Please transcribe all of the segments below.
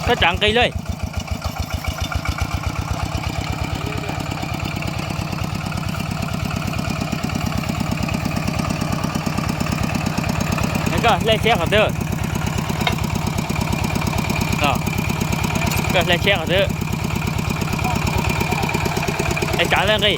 Koj tsav nqi lawm. Koj hle tsheb qhov twg? Koj hle tsheb qhov twg? Es tsav ntawd nqi.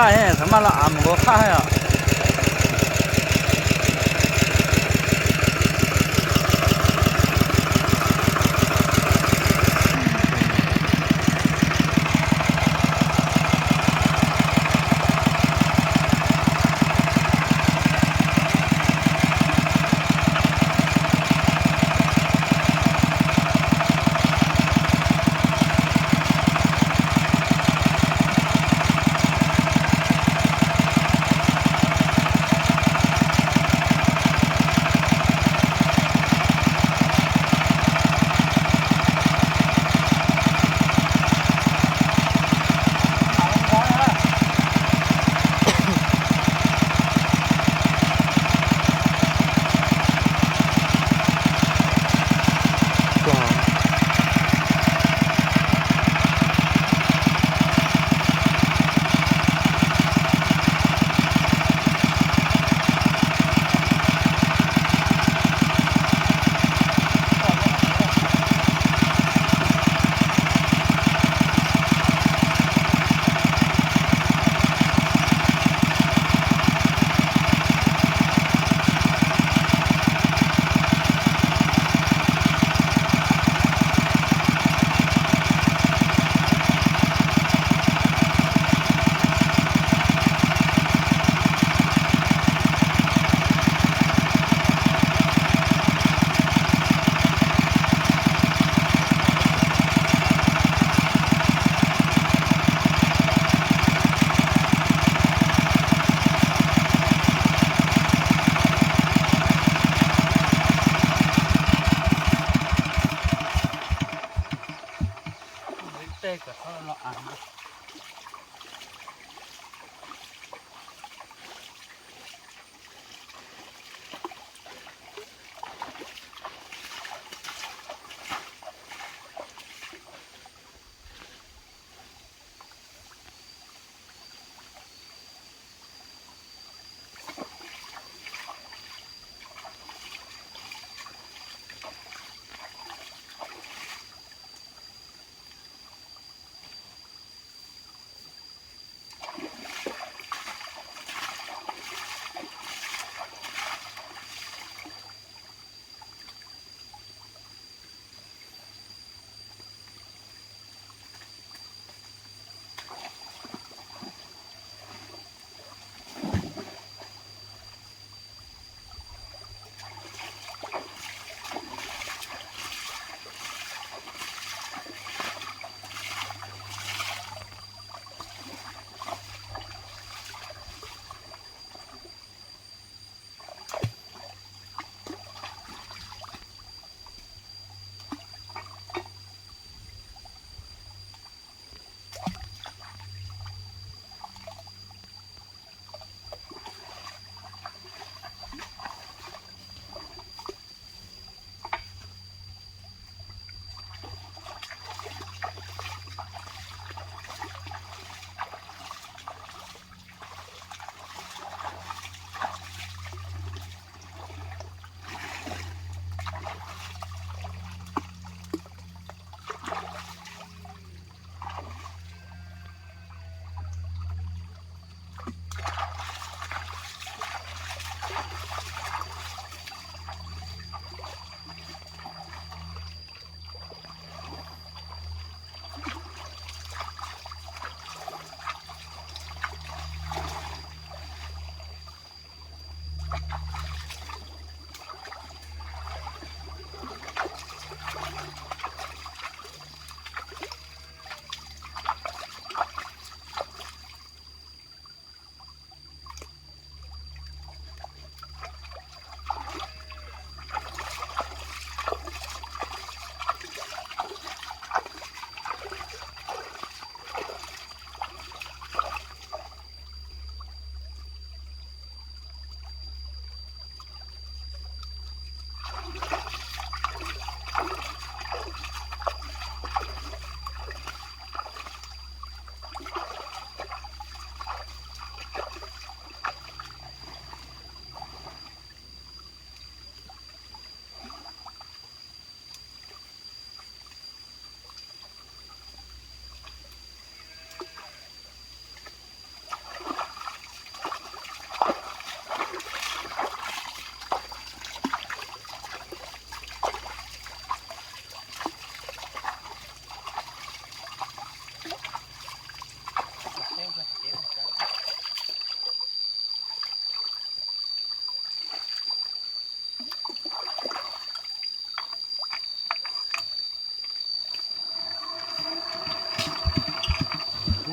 Laij txhob maj los av mus nkaus qhaj os. Tej kom txhob los av.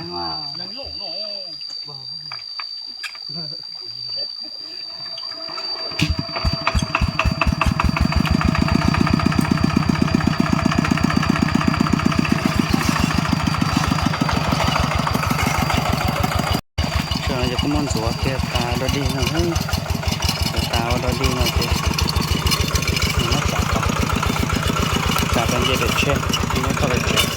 Ces kuj muab ntxuav kiag tas dog dig no, tas ua dog dig no ces muab txav, txav rau nce pem tsheb, muab coj pem tsev.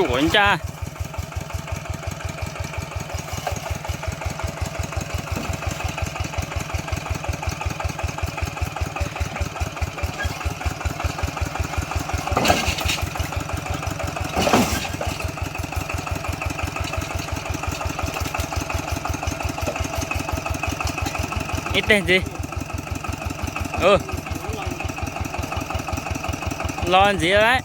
Tsuam ncaj. Ib teg ntxiv. Los ntxiv lawm.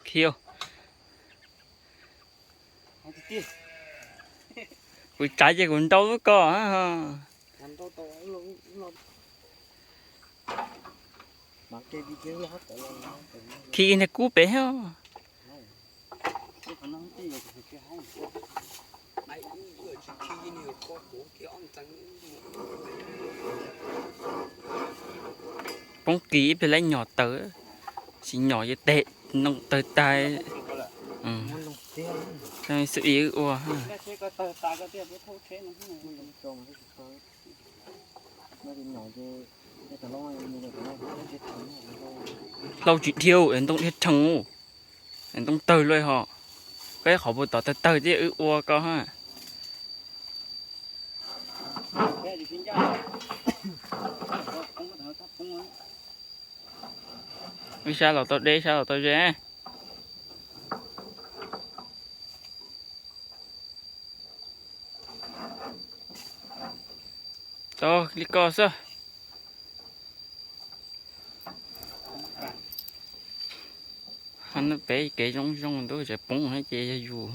Khiv, kuv tsav ces kuv nrau lub ko. Khi niag kub pem thiab. Poob kis ib pliag lawv nyom taws, tsis nyom ces tes ntoo tawg tag. Xwb wb ua. Hlau tsis dhia, ntoo dhia rhees, ntoo tawg luaj ho. Koj ib qhov puag tod tawg tawg thiab wb ua koj ha. Ib sab los tau deb, ib sab los tau ze. Tau li ko xwb. Peb kev zoo zoo ntub tseem poob ces yog yus.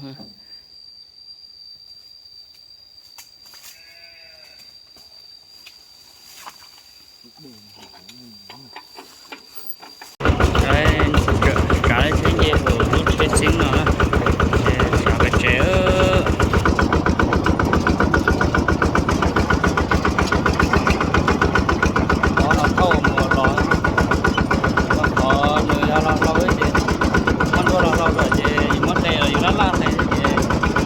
Tsav tsheb nce lub tsheb txheeb no na, tsav pem tsev. Qhov no thauj mus los, qhov nws yog los hlau ces, qhov nruab los hlau lawm ces yus muab hle los yus laj laj hle ces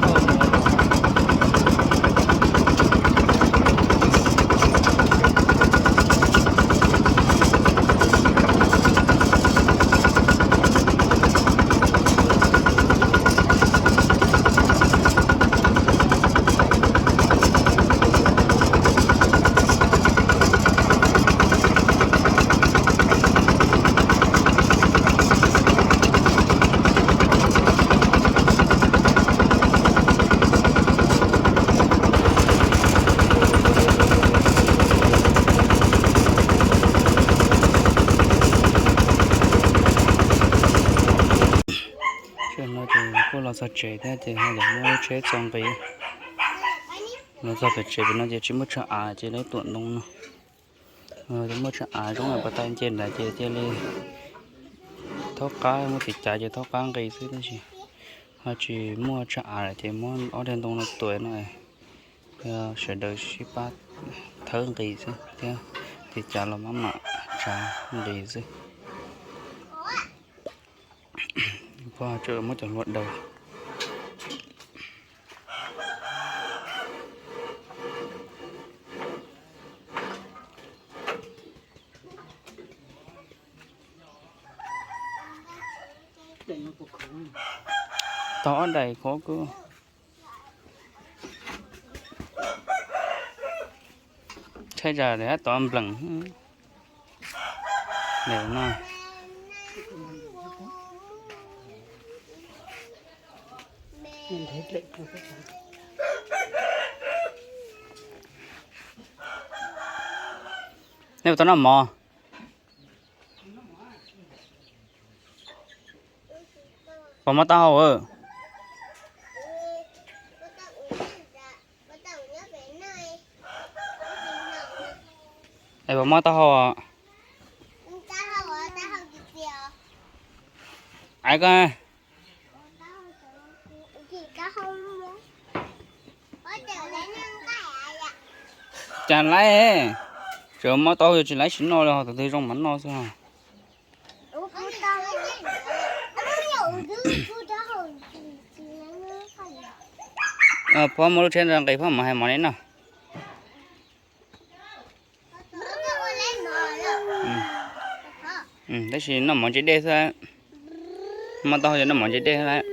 thauj mus los. Tam no ces kuj los txog tsev thiab ces ho yuav muab tsheb txo nqi. Los txog pem tsev pem no ces tsis muaj tsho av ces lawv tuam ntoo no. Muaj tsab av zoo, pas tau nce nrad ces cia li thaub qab, muaj tiv cav ces thaub qab nqis xwb, tab sis ho tsis muaj tsab av lawm ces muab ob daim ntoo no tuav no, sawv daws sib pab thawb nqis xwb thiab, tiv cav los maj mam tsav nqis xwb. Pog tseem muab cov hlua daws. Tau ob daim khov kuj tshaib zam li tod nplees no. Nej puas tau noj mov? Puas muab taub hau? Es puas muab taub hau? Ais koj. Cas laib, tsuas muab taub hau, tsis laib tsis noj li, ho tus twg zoo mas noj xwb. Phob muab lub tsheb nqis phob mus hais mov neb noj. Tab sis noj mov ntse dej xwb. Muab taub hau noj mov ntse dej xwb.